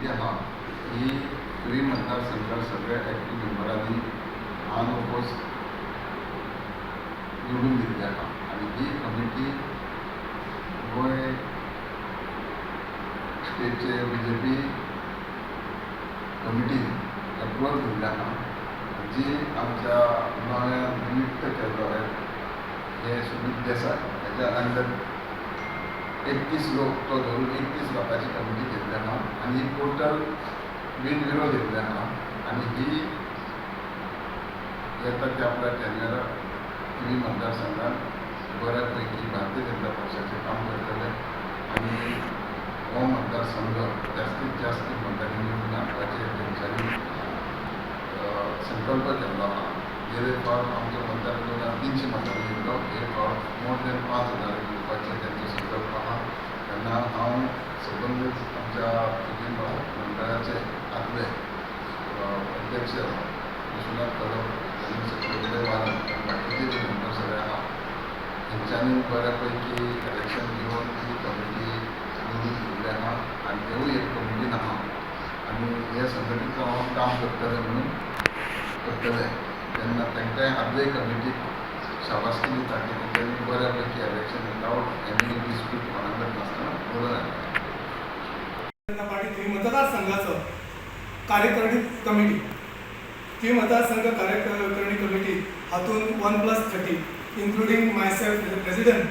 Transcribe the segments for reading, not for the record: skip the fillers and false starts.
Committee आहा, ही तुरी मतदारसंघात सगळ्या एक्टीव मेंबरांनी अनओपोज निवडून दिल्ली आहा आनी ही कमिटी गोंय स्टेटचे बीजेपी कमिटीन एप्रुवल दिल्लें आहा, जी आमच्या नव्या नियुक्त केल्लो हे सुमीत देसाय हेच्या अंडर 31 लोक, तो धरून 31 लोकांची कमिटी केल्ली आहा आनी ही टोटल बिनविरोध येयल्ली आहा. आनी ही येता त्या आपल्या टेन्युअराक थिवी मतदारसंघात बऱ्या पैकी भारतीय जनता पक्षाचें काम करतले आनी हो मतदारसंघ जास्तीत जास्त मतांनी निवडून हाडपाचें तेंच्यांनी संकल्प केल्लो आहा. गेले फावट आमचो मतदार 2300 मतांनी येयल्लो, हे फावट मोर दॅन 5000 येवपाचे तेंचो संकल्प आहा. तेन्ना हांव सबंदच आमच्या थिवी मंडळाचे आदले अध्यक्ष विश्वनाथ कदम, जनरल सेक्रेटरी उदय वारंग आनी बाकीचे जे मेंबर सगळे आहा, तेंच्यांनी बऱ्या पैकी इलेक्शन घेवन ही कमिटी निवडून दिल्ली आहा आनी तेवूय एक कमिटीन आहा आनी हे संघटीत जावन काम करतले म्हणून करतले. तेन्ना तांकांय आदले कमिटीक शाबासकी दिता की तेंच्यांनी बऱ्या पैकी इलेक्शन विदावट एनी डिस्प्यूट कोणाकच नासतना घडोवन हाडलें. जनता पार्टी थिवी मतदारसंघाचो कार्यकारिणी कमिटी, थिवी मतदारसंघ कार्यकारिणी कमिटी हातून 1+30, including myself as a president,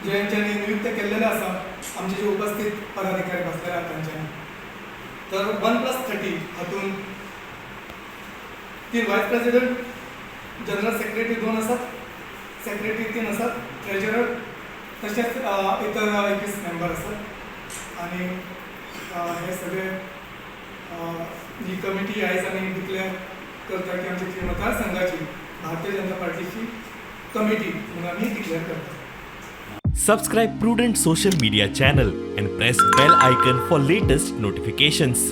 ज्यांच्यानी नियुक्त केल्लेले आसा, आमचे जे उपस्थित पदाधिकारी बसलेले आहात तांच्यांनी. तर 1+30 हातून तीन वायस प्रेसिडेंट, जनरल सेक्रेटरी दोन आसात, सेक्रेटरी तीन आसात, ट्रेजरर, तशेंच इतर 21 मेंबर आसात. आनी हे सगळे ही कमिटी आयज आमी डिक्लेअर करता की आमची थंय मतदारसंघाची भारतीय जनता पार्टीची कमिटी म्हणून आमी डिक्लेअर करता. Subscribe Prudent Social Media channel and press bell icon for latest notifications.